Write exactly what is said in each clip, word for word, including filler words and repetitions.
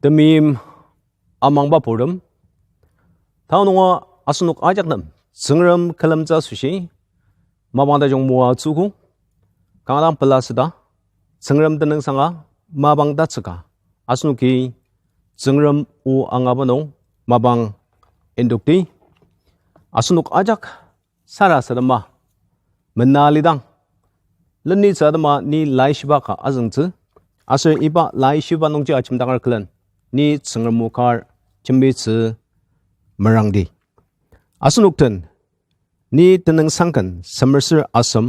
Temeim amangba purtem, tanü nunga asenok ajak nem Tsüngrem külemtsü asoshi mapang tajung moatsüogo. Kanga dang pela süda, Tsüngrem tenüngsanga mapang tatsüka, asenoki Tsüngrem o angaba nung mapang indokti. Asenok ajak sarasadema mena lidang, lenitsü atema ni laishiba ka azüngtsü, aser iba laishiba nungji ajemdaker külen ni Tsüngrem o kar jembitsü merangdi. Asenok den ni tenüngsang ken semerser asem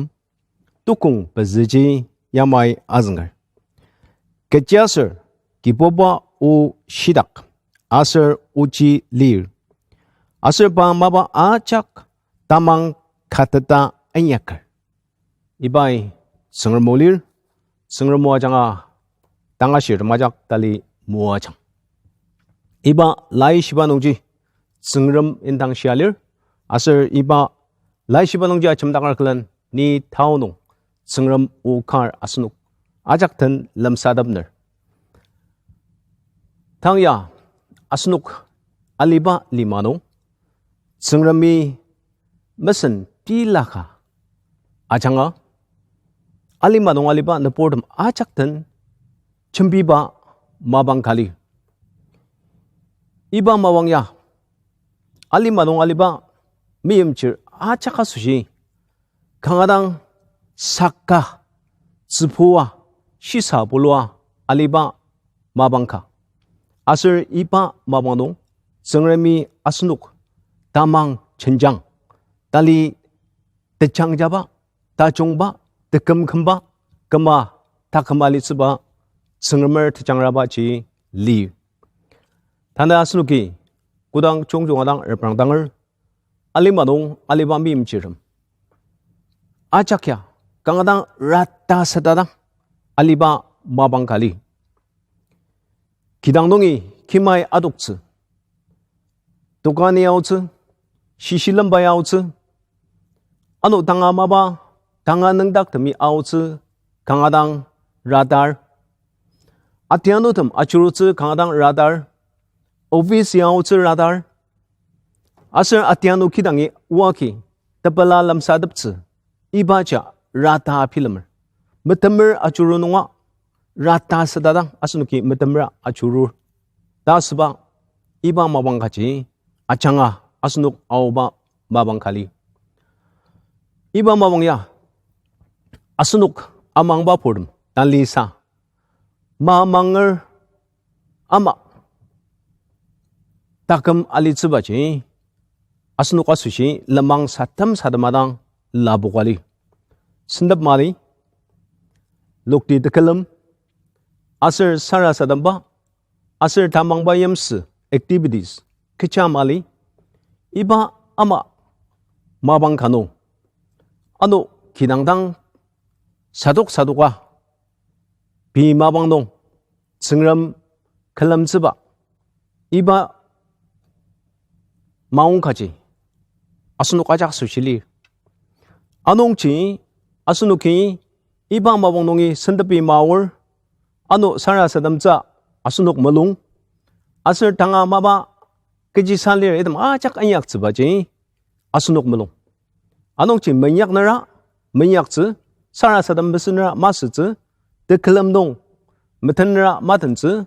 tukong pezüji yamai azünger. Kechiaser Kibuba o shitak, aser ochi lir, aser pa mapa ajak tamang kateta inyaker. Ibai Tsüngrem o lir, Tsüngrem o ajanga tangashirtem ajak tali moajang. Iba laishiba nungji Tsüngrem indang shia lir, aser iba laishiba nungji ajemdaker külen ni tao nung Tsüngrem o kar asenok ajak den lemsatepner. Tang ya asenok aliba lima nung Tsüngremi mesen tilaka ajanga, alima nung aliba nüburtem ajak den jembiba mapang ka lir. Iba mapang ya alima nung aliba meimchir ajak asoshi kanga dang saka tsübua shisa bulua aliba mapang ka. Aser iba mapang nung Tsüngremi asenok tamang jenjang, tali tejangjaba, tajungba, tekümkümba, küma taküm alitsüba Tsüngremer tejangrabaji lir. Tanü asenoki kodang jungjunga dang reprangdanger, alima nung aliba meimchirtem ajak ya kanga dang rata sata dang aliba mapang ka lir. Kidang nungi kimai adoktsü, tokani aotsü, shishilembai aotsü, ano tanga mapa, tanga nüngdaktemi aotsü kanga dang ratar. Atianutem ajurutsü kanga dang ratar. Office ya aotsü ratar. Aser atianu kidangi oa agi tepela lemsateptsü, ibaji rata abilemer. Metemer ajuru nunga rata sata dang asenoki metemera ajurur ta asüba iba mapang kaji ajanga asenok aoba mapang ka lir. Iba mapang ya asenok amangba purtem talisa mamanger ama taküm alitsübaji asenok asoshi lenmang satem satem adang lapoka lir. Sentep mali, lokti tekülem, aser sarasademba, aser tamangba yimsü activities kecha mali, iba ama mapang ka nung ano kidang dang sadok sadoka pei mapang nung Tsüngrem külemtsüba iba maong kaji asenok ajak asoshi lir. Anungji asenoki iba mapang nungi sentepi maor, ano sarasademtsü asenok mulung, aser tanga mapa kechisa lir item ajak inyaktsübaji asenok mulung. Anungji meinyaknüra meinyaktsü, sarasadem mesünüra masütsü, tekülem nung metenra matentsü,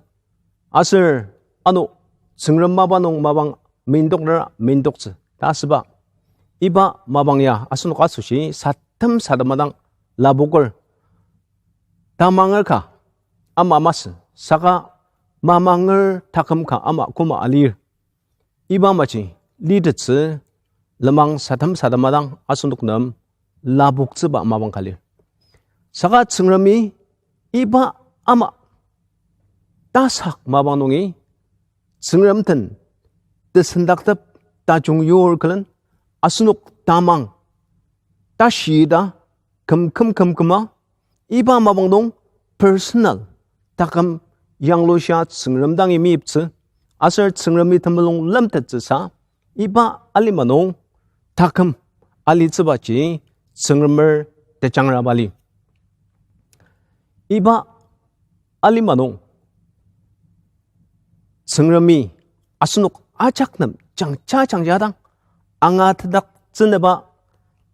aser ano Tsüngrem mapa nung mapang mindoknüra mindoktsü ta asüba iba mapang ya asenok asoshi satem satem adang lapoker. Tamanger ka ama masü, saka mamanger taküm ka ama koma alir. Iba amaji litettsü lenmang satem satem adang asenok nem lapoktsüba mapang ka lir. Saka Tsüngremi iba ama tasak mapang nungi Tsüngrem den tesendaktep tajung yur külen asenok tamang tashi ta küm küm küm küma iba mapang nung personal taküm yanglushia Tsüngrem dangi meyiptsü, aser Tsüngremi temulung lemtettsüsa iba alima nung taküm alitsübaji Tsüngremer tejangraba lir. Iba alima nung Tsüngremi asenok ajak nem jangja jangja dang angatetdaktsünüba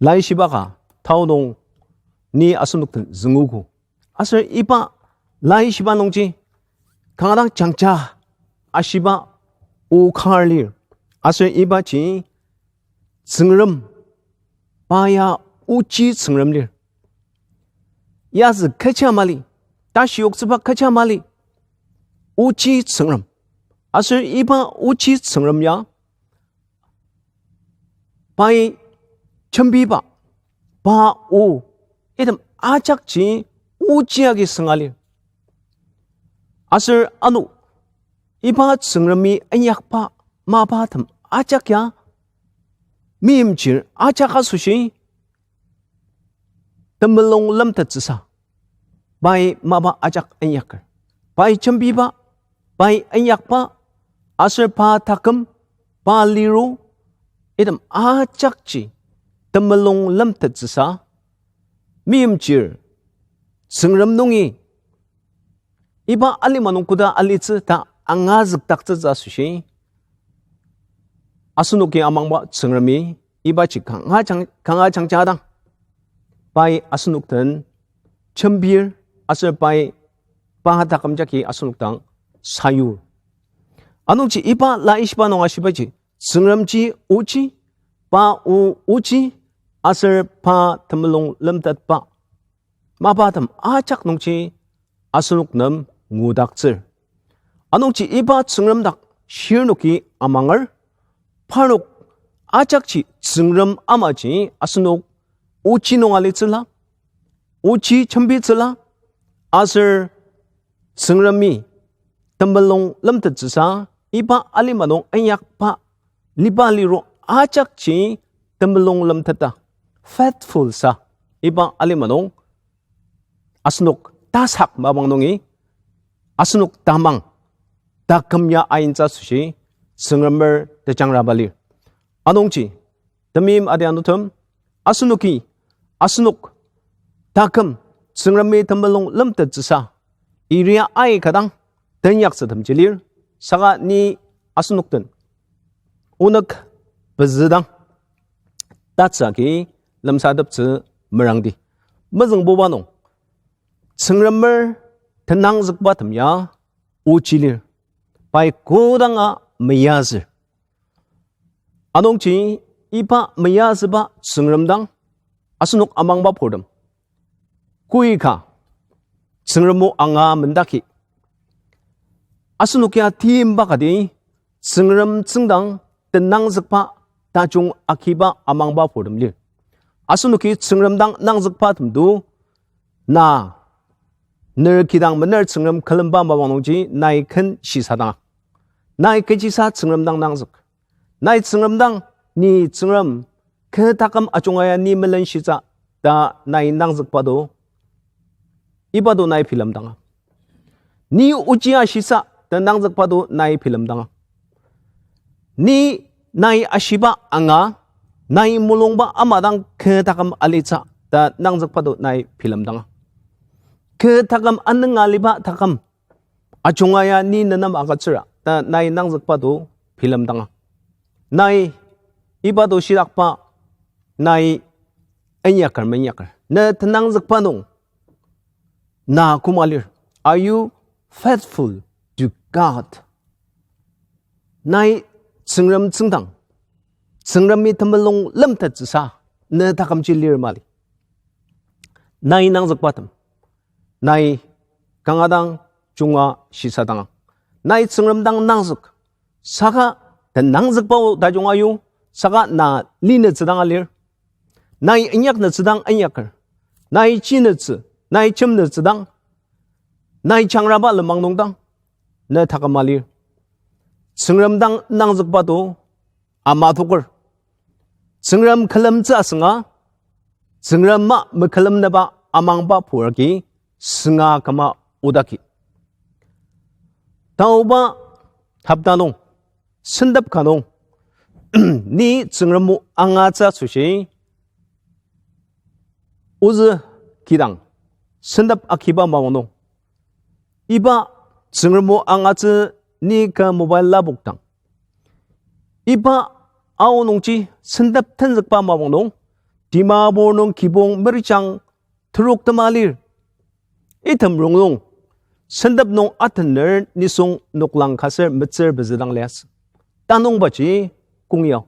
laishiba ka tao nung ni asenok den züngogo. Aser iba laishiba nungji kanga dang jangja ashiba o kar lir. Aser ibaji Tsüngrem, pa ya ochi Tsüngrem lir. Yazü kecha mali, tashi yoktsüba kecha mali, ochi Tsüngrem. Aser iba ochi Tsüngrem ya pai jembiba, pa o, item ajakji ochi agi sünga lir. Aser ano iba Tsüngremi inyakba mapatem ajak ya meimchir ajak asoshi temulung lemtettsüsa pai mapa ajak inyaker. Pai jembiba, pai inyakba, aser pa taküm, pa liru, item ajakji temulung lemtettsüsa meimchir Tsüngrem nungi iba alima nung koda alitsü ta angazükdaktsütsü asoshi asenoki amangba Tsüngremi ibaji kanga jang, kanga jangja dang pai asenok den jembir, aser pai pa taküm jagi asenok dang sayur. Anungji iba laishiba nung ashibaji, Tsüngremji ochi, pa o ochi, aser pa temulung lemtetba mapatem ajak nungji asenok nem ngudaktsür. Anungji iba Tsüngrem dak shirnoki amanger, parnok ajakji Tsüngrem amaji asenok ochi nung alitsüla, ochi jembitsüla, aser Tsüngremi temulung lemtettsüsa iba alima nung inyakba liba liru ajakji temulung lemteta, faithful sa iba alima nung asenok tasak mapang nungi asenok tamang taküm ya aintsü asoshi Tsüngremer tejangraba lir. Anungji temeim adianutem, asenoki asenok taküm Tsüngremi temulung lemtettsüsa area aika dang tenyaktsütemji lir, saka ni asenok den onük pezüdang tatsü agi lemsateptsü merangdi. Mezüngbuba nung Tsüngremer tenangzükbatem ya ochi lir, pai kodanga meyazür. Anungji iba meyazüba Tsüngrem dang asenok amangba purtem, koika Tsüngrem o anga mendaki asenok ya timba kati Tsüngrem tsüngdang tenangzükba tajung agiba amangba purtem lir. Asenoki Tsüngrem dang nangzükbatemdo, na ner kidang mener Tsüngrem külemba mapang nungji nai ken shisadanga, nai kechisa Tsüngrem dang nangzük, nai Tsüngrem dang, ni Tsüngrem kü taküm ajunga ya ni melenshitsü ta nai nangzükba do, iba do nai bilemdanga. Ni ochi ashitsü ta nangzükba do nai bilemdanga. Ni nai ashiba anga, nai mulungba ama dang kü taküm alitsü ta nangzükba do nai bilemdanga. Kü taküm anünga aliba taküm ajunga ya ni nenem agütsüra ta nai nangzükba do bilemdanga. Nai iba do shidakba, nai inyaker menyaker, ne tenangzükba nung na koma lir? Are you faithful to God? Nai Tsüngrem tsüngdang, Tsüngremi temulung lemtettsüsa ne takümji lir mali? Nai nangzükbatem, nai kanga dang junga shisadanga. Nai Tsüngrem dang nangzük, saka tenangzükba o tajunga yu, saka na linütsü dang alir. Nai inyaknütsü dang inyaker, nai chinütsü, nai chimnütsü dang, nai jangraba lenmang nung dang ne taküma lir? Tsüngrem dang nangzükba do ama toker. Tsüngrem külemtsü asünga, Tsüngrem ma mekülemnüba amangba pur agi sünga küma odaki. Taoba hopta nung, sentep ka nung, ni Tsüngrem o angatsü asoshi ozü kidang sentep agiba mapang nung, iba Tsüngrem o angatsü ni ka mobile lapokdang, iba aonungji sentep tenzükba mapang nung, Dimapur nung kibong merijang teruktema lir. Item rongnung, sentep nung atener nisung noklang ka ser metsür pezüdang liasü. Tanungbaji kongyao.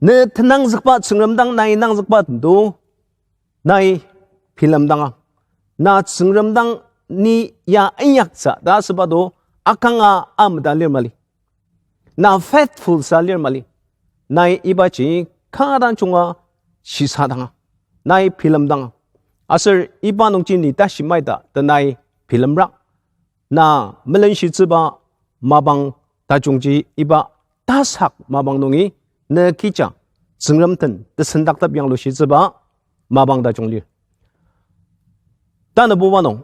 Ne tenangzükba Tsüngrem dang nai nangzükba tendo, nai bilemdanga. Na Tsüngrem dang ni ya inyaktsü ta asüba do akanga ameda lir mali. Na faithful sa lir mali. Nai ibaji kanga dang junga shisadanga, nai bilemdanga. Aser iba nungji ni tashi maita ta nai bilemra. Na melenshitsüba mapang tajungji iba tasak mapang nungi ne kija Tsüngrem den tesendaktep yanglushitsüba mapang tajung lir. Tanabuba nung,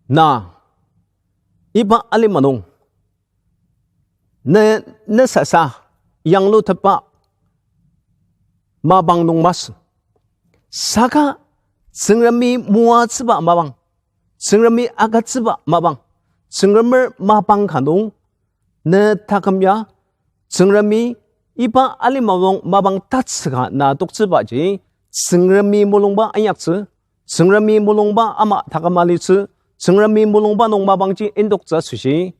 na iba alima nung ne, ne sasa yanglutepba mapang nung masü. Saka Tsüngremi moatsüba mapang, Tsüngremi agütsüba mapang, Tsüngremer mapang ka nung ne taküm ya, Tsüngremi iba alima nung mapang tatsüka na toktsübaji, Tsüngremi mulungba inyaktsü, Tsüngremi mulungba ama taküm alitsü, Tsüngremi mulungba nung mapangji intoktsü asoshi,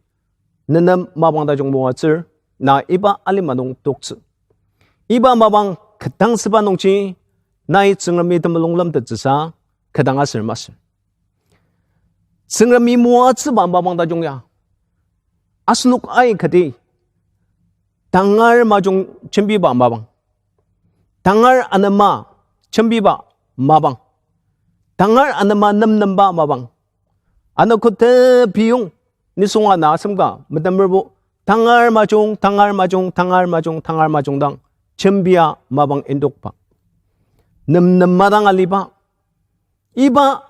nenem mapang tajung moatsür, na iba alima nung toktsü. Iba mapang ketdangsüba nungji, nai Tsüngremi temulung lemtettsüsa ketdang aser masü. Tsüngremi moatsüba mapang tajung ya, asenok aikati tangar majung jembiba mapang, tangar anema jembiba mapang, tangar anema nemnemba mapang, ano kotepiyong nisung ana asemka metemerbo tangar majung, tangar majung, tangar majung, tangar majung dang jembia mapang indokba, nemnem madang aliba, iba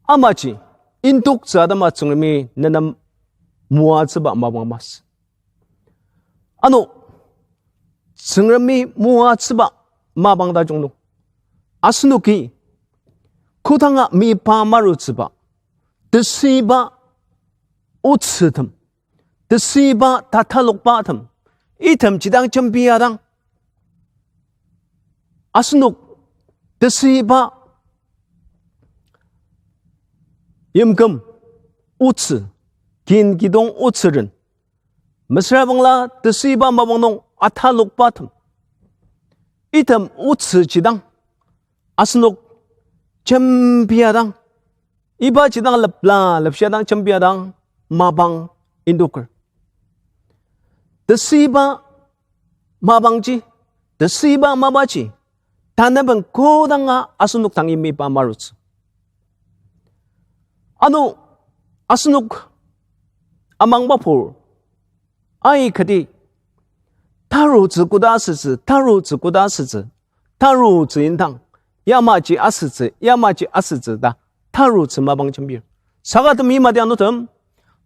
amaji indoktsü atema Tsüngremi nenem moatsüba mapang masü. Ano Tsüngremi moatsüba mapang tajung nung, asenoki kodanga meyipa marutsüba, tesüiba otsütem, tesüiba tatalokbatem, itemji dang jembia dang, asenok tesüiba yimküm otsü, kin kidong otsüren, mesüra bangla tesüiba mapang nung atalokbatem, item otsüji dang asenok jembia dang, ibaji dang lepla lepshia dang jembia dang mapang indoker. Tesüiba mapangji, tesüiba mapaji tanaben kodanga asenok dangi meyipa marutsü. Ano asenok amangba pur aikati tarutsü koda asütsü, tarutsü koda asütsü, tarutsü indang, yamaji asütsü, yamaji asütsü ta tarutsü mapang jembir. Saka temeim adi anutem,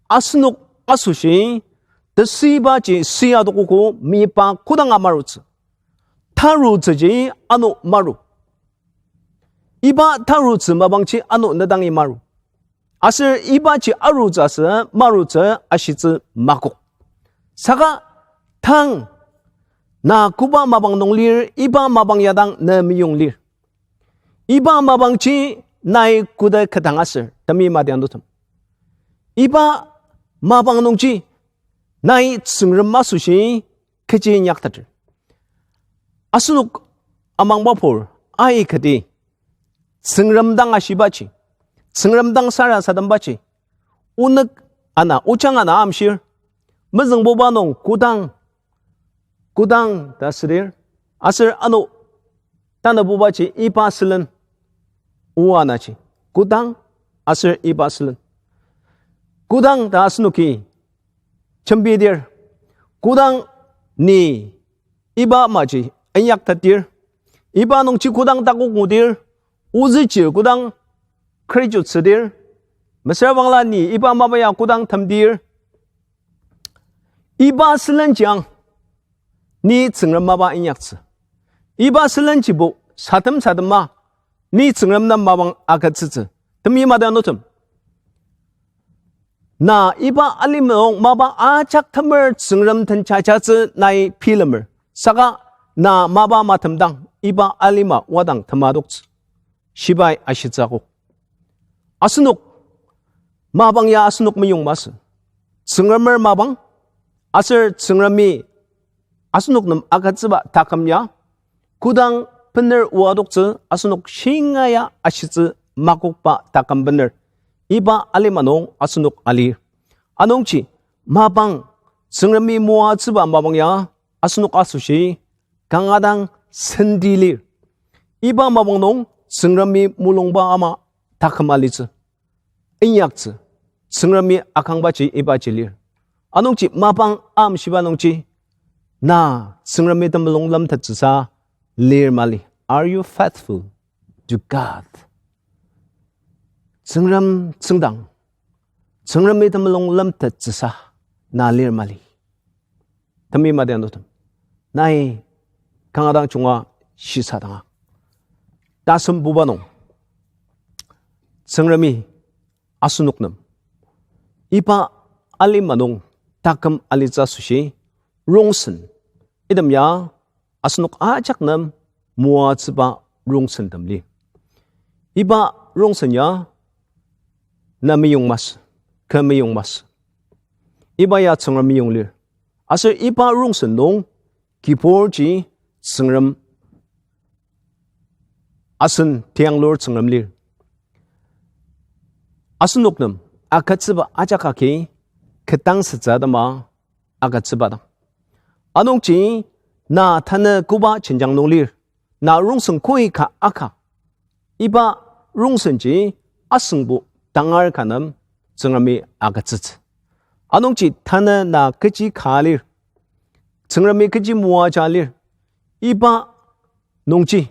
asenok asoshi tesüibaji süa adokogo meyipa kodanga marutsü. Tarutsüji ano maru. Iba tarutsü mapangji ano ne dangi maru. Aser ibaji arutsü asü marutsü ashitsü makok. Saka tang na koba mapang nung lir, iba mapang ya dang ne meyong lir. Iba mapangji nai koda ketdang aser, temeim adi anutem, iba mapang nungji nai Tsüngrem asoshi kechi inyakteter. Asenok amangba pur aikati Tsüngrem dang ashibaji, Tsüngrem dang sarasadembaji, onük ana, ojang ana amshir, mezüngbuba nung kodang, kodang ta südir, aser ano tanabubaji iba sülen, o anaji kodang aser iba sülen, kodang ta asenoki jembidir, kodang ni iba amaji inyaktetdir, iba nungji kodang takok ngudir, ozüjir kodang khuret yutsüdir, mesüra bangla ni iba mapa ya kodang temdir, iba sülenji ang ni Tsüngrem mapa inyaktsü. Iba sülenjibo sadem sadema ni Tsüngrem nem mapang agütsütsü. Temeim adi anutem, Na iba alima nung mapa ajak temer Tsüngrem den jajatsü nai bilemer. Saka na mapa matemdang iba alima wadang temadoktsü. Shibai ashitsü akok. Asenok mapang ya asenok meyong masü. Tsüngremer mapang, aser Tsüngremi asenok nem agütsüba taküm ya, kodang bener oadoktsü asenok shingaia ashitsü makokba taküm bener, iba alima nung asenok alir. Anungji mapang, Tsüngremi moatsüba mapang ya asenok asoshi kanga dang senti lir. Iba mapang nung Tsüngremi mulungba ama taküm alitsü, inyaktsü, Tsüngremi akangbaji ibaji lir. Anungji mapang amshiba nungji, na Tsüngremi temulung lemtettsüsa lir mali. Are you faithful to God? Tsüngrem tsüngdang, Tsüngremi temulung lemtettsüsa na lir mali. Temeim adianutem, nai kanga dang junga shisadanga, tasembuba nung Tsüngremi asenok nem iba alima nung taküm alitsü asoshi rongsen, item ya asenok ajak nem moatsüba rongsentem lir. Iba rongsen ya na meyong masü, kü meyong masü. Iba ya Tsüngrem meyong lir. Aser iba rongsen nung kiburji Tsüngrem asen tianglur Tsüngrem lir. Asenok nem agütsüba ajak agi ketdangsütsü atema agütsüba dang. Anungji na tanü koba jenjang nung lir, na rongsen koi ka aka, iba rongsenji asüngbo tangar ka nem Tsüngremi agütsütsü. Anungji tanü na kechi ka lir, Tsüngremi kechi moaja lir, iba nungji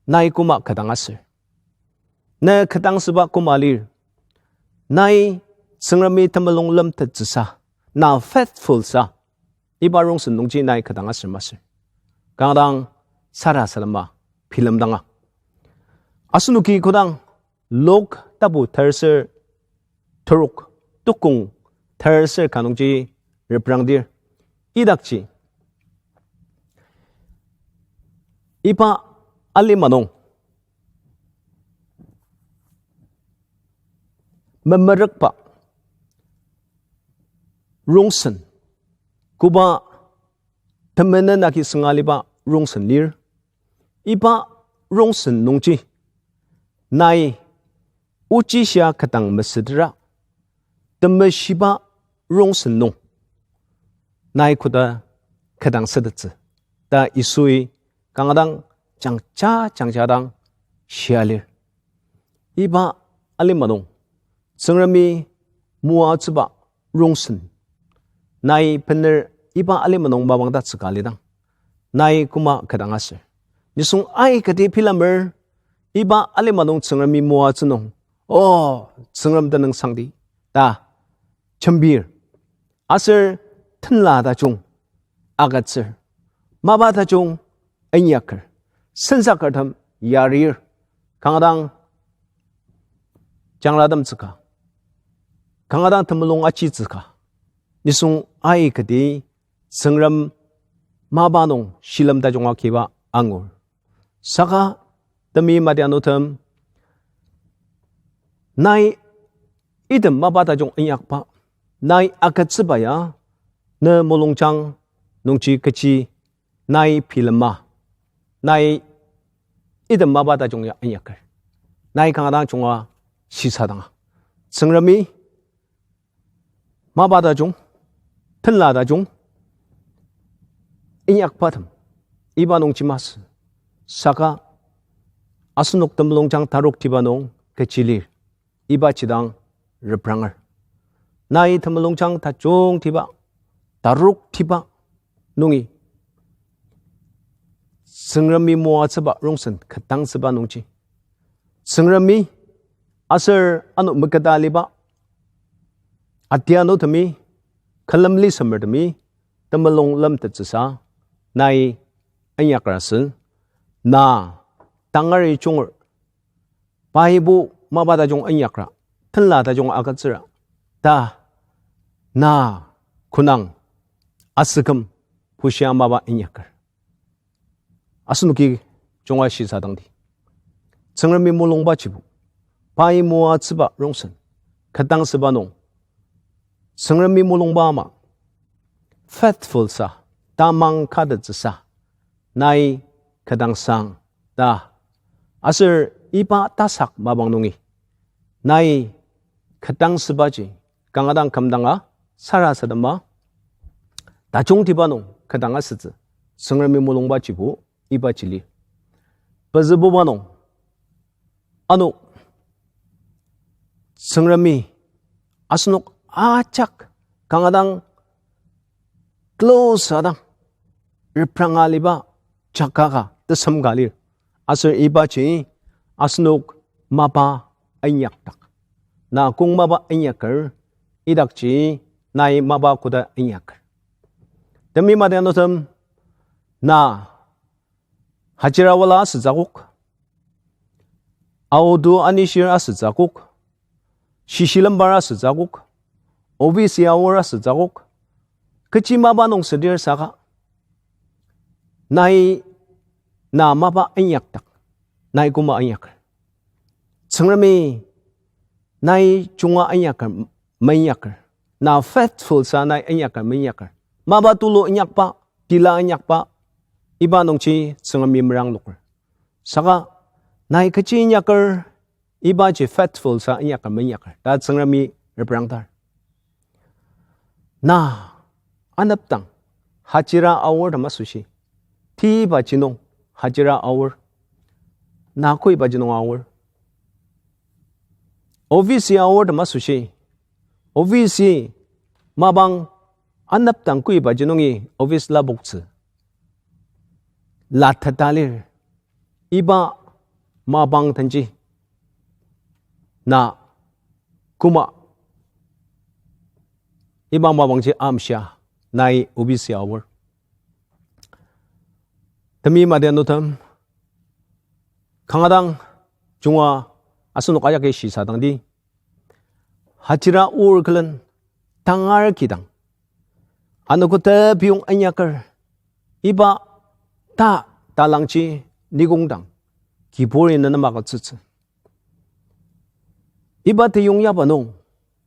nai koma ketdang aser, ne ketdangsüba koma lir, nai Tsüngremi temulung lemtettsüsa, na faithful sa, iba rongsen nungji nai ketdang aser masü. Kanga dang sarasadema bilemdanga, asenoki kodang Luk tapu terser terok, tukong terser ka nungji reprangdir, idakji iba alima nung memerükba rongsen, koba temenen agi sünga aliba rongsen lir. Iba rongsen nungji nai ochishia ketdang mesütera, temeshiba rongsen nung nai koda ketdang sütettsü ta Yisui kanga dang jangja jangja dang shia lir. Iba alima nung Tsüngremi moatsüba rongsen, nai bener iba alima nung mapangdatsüka alidang, nai koma ketdang aser, nisung aikati bilemer, iba alima nung Tsüngremi moatsü nung, o, Tsüngrem tenüngsangdi ta jembir, aser tenla tajung agütsür, mapa tajung inyaker, sensakertem yarir, kanga dang jangratemtsüka, kanga dang temulung ajitsüka, nisung aikati Tsüngrem mapa nung shilem tajung agiba angur. Saka temeim adianutem, nai item mapa tajung inyakba, nai agütsüba ya ne mulungjang nungji kechi nai bilema, nai item mapa tajung ya inyaker, nai kanga dang junga shisadanga, Tsüngremi mapa tajung, tenla tajung inyakbatem iba nungji masü. Saka asenok temulungjang taruktiba nung kechi lir, iba jidang repranger. Nai temulungjang tajungtiba, taruktiba nungi Tsüngremi moatsüba rongsen ketdangsüba nungji, Tsüngremi aser ano meketa aliba adianutemi, külem lisemertemi temulung lemtettsüsa nai inyakra sü, na tangari junger, paibo mapa tajung inyakra, tenla tajung agütsüra, ta na konang asüküm pushia mapa inyaker. Asenoki junga shisadangdi. Tsüngremi mulungba jibo, pai moatsüba rongsen, ketdangsüba nung, Tsüngremi mulungba ama, faithful sa, tamang katettsüsa, nai ketdangsang ta. Aser iba tasak mapang nungi, nai ketdangsübaji, kanga dang kümdanga, sarasadema, tajungtiba nung ketdang asütsü, Tsüngremi mulungba jibo, ibaji lir. Pezübuba nung, ano, Tsüngremi asenok ajak kanga dang close adang repranga aliba jaka ka tesem ka lir. Aser ibaji asenok mapa inyakdak. Na kong mapa inyaker, idakji nai mapa koda inyaker. Temeim adianutem, na hajira wala asütsü akok, aotu anishir asütsü akok, shishilembar asütsü akok, office aor asütsü akok, kechi mapa nung südir saka, nai na mapa inyakdak, nai koma inyaker. Tsüngremi nai junga inyaker, meinyaker. Na faithful sa nai inyaker, meinyaker. Mapa tulu inyakba, tila inyakba, iba nungji Tsüngremi merangloker. Saka nai kechi inyaker, ibaji faithful sa inyaker, meinyaker ta Tsüngremi reprangdar. Na anepdang hajira aortem asoshi, tibaji nung hajira aor, na koibaji nung aor, office aortem asoshi, office mapang anepdang koibaji nungi office lapoktsü lateta lir, iba mapang denji na koma, iba mapangji amshia nai office aor. Temeim adianutem, kanga dang junga asenok ajaki shisadangdi. Hajira aor külen tangar kidang, anogo tepiyong inyaker, iba ta talangji nikongdang kiburi nenema agütsütsü. Iba teyong yaba nung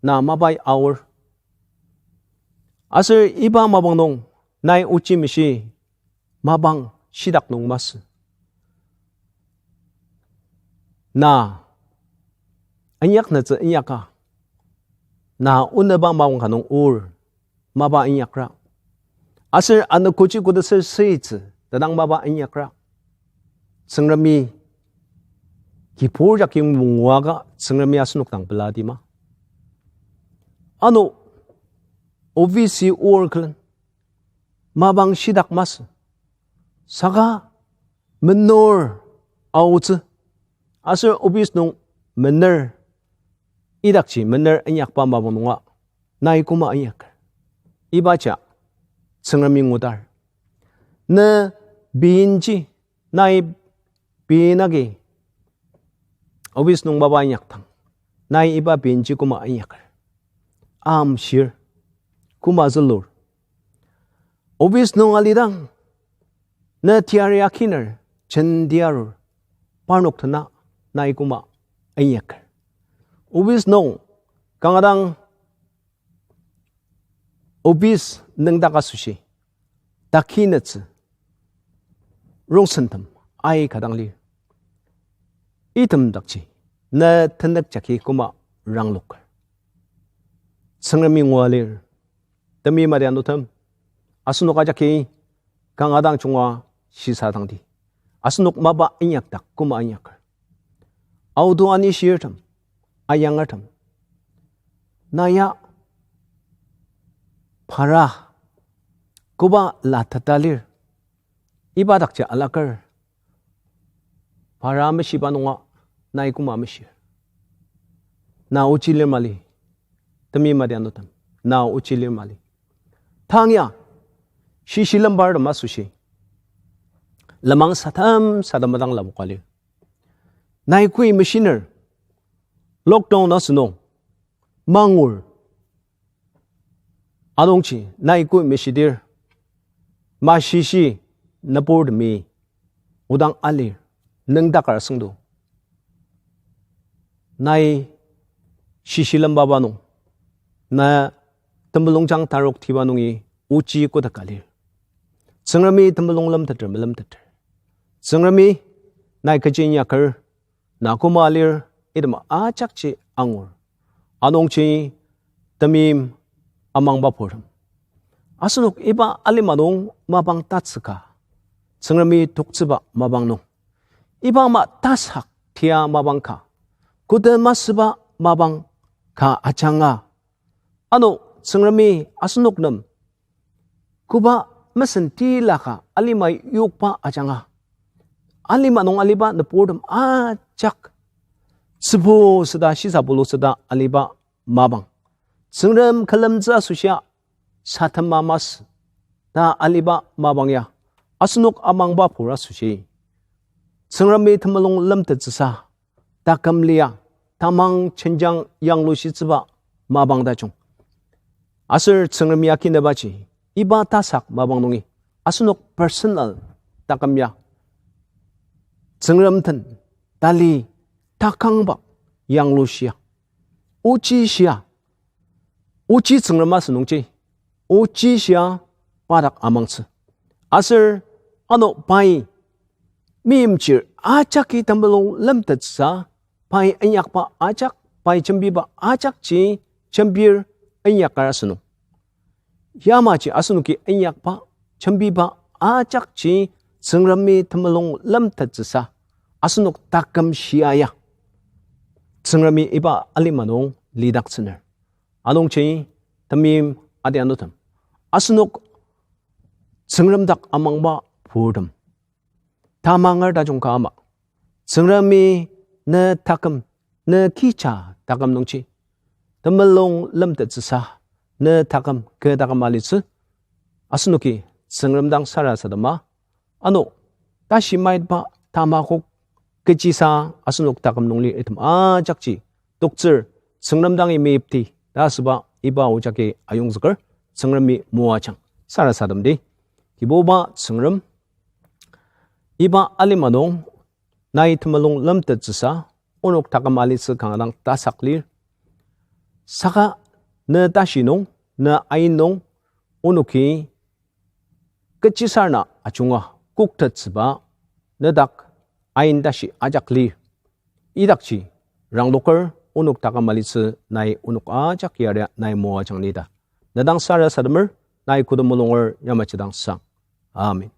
na mapai aor. Aser iba mapang nung nai ochi meshi mapang shitak nung masü. Na inyak nütsü inyaka, na onüba mapang ka nung or, mapa inyakra. Aser anogoji koda ser süitsü tadang mapa inyakra. Tsüngremi kibur jagi mungua ka Tsüngremi asenok dang pelatima. Ano office or külen mapang shitak masü. Saka menur aotsü. Aser office nung mener, idakji mener inyakba mapang nunga nai koma inyaker. Ibaji Tsüngremi ngudar. Ne benji, nai ben agi office nung mapa inyakdang, nai iba benji koma inyaker. Amshir, koma zülur. Office nung alidang, ne teyari akiner, jenti arur, parnok tena, nai koma inyaker. Office nung kanga dang office nüngdak asoshi, taki nütsü, rongsentem, aika dang lir. Item dakji, ne tenük jagi koma rangloker. Tsüngremi ngua lir. Temeim adianutem, asenok ajaki kanga dang junga shisadangdi. Asenok mapa inyakdak koma inyaker. Aotu anishirtem, ayangertem, na ya para koba lateta lir, iba dakji alaker, para meshiba nunga nai koma meshir. Na ochi lir mali, temeim adianutem, na ochi lir mali. Tang ya, shishilembartem asoshi, lenmang sadem sadem dang lapoka lir. Nai kui meshiner, lockdown asünung, mangur, Anungji nai kü meshidir, mashishi nüburtemi odang alir, nüngdakar asüngdo. Nai shishilemba ba nung, na temulungjang tarok tiba nungi ochi kodak alir. Tsüngremi temulung lemteter melemteter. Tsüngremi nai kechi inyaker, na küma alir, item ajakji angur. Anungji temeim amangba purtem. Asenok iba alima nung mapang tatsüka, Tsüngremi toktsüba mapang nung, iba ama tasak tia mapang ka, koda masüba mapang ka ajanga, ano Tsüngremi asenok nem koba mesen tilaka alima yokba ajanga, alima nung aliba nüburtem ajak tsübu süda, shisa bulu süda aliba mapang, Tsüngrem külemtsü asoshia, satema masü ta aliba mapang ya asenok amangba pur asoshi, Tsüngremi temulung lemtettsüsa taküm lia, tamang jenjang yanglushitsüba mapang tajung. Aser Tsüngremi akinebaji, iba tasak mapang nungi asenok personal taküm ya Tsüngrem den tali takangba yanglushia, ochi shia, ochi Tsüngrem asünungji, ochi shia pa dak amangtsü. Aser ano pai meimchir ajaki temulung lemtettsüsa, pai inyakba ajak, pai jembiba ajakji jembir inyakar asünung. Yamaji asenoki inyakba, jembiba ajakji Tsüngremi temulung lemtettsüsa asenok taküm shia ya Tsüngremi iba alima nung lidaktsüner. Anungji temeim adianutem, asenok Tsüngrem dak amangba purtem, tamanger tajung ka ama, Tsüngremi ne taküm, ne kija taküm nungji temulung lemtettsüsa, ne taküm kü taküm alitsü, asenoki Tsüngrem dang sarasadema, ano tashi maitba tamakok kechisa asenok taküm nung lir item ajakji toktsür, Tsüngrem dangi meyipti ta asüba iba o jagi ayongzüker. Tsüngremi moajang. Sarasademdi. Kibuba Tsüngrem, iba alima nung nai temulung lemtettsüsa onok taküm alitsü kanga dang tasak lir. Saka ne tashi nung, ne ain nung, onoki kechisarena ajunga koktettsüba, ne dak ain tashi ajak lir. Idakji rangloker onok taküm alitsü nai onok ajak yaria nai moajang ni ta, ne dang sarasademer, nai kü temulunger yamaji dang sang. Amen.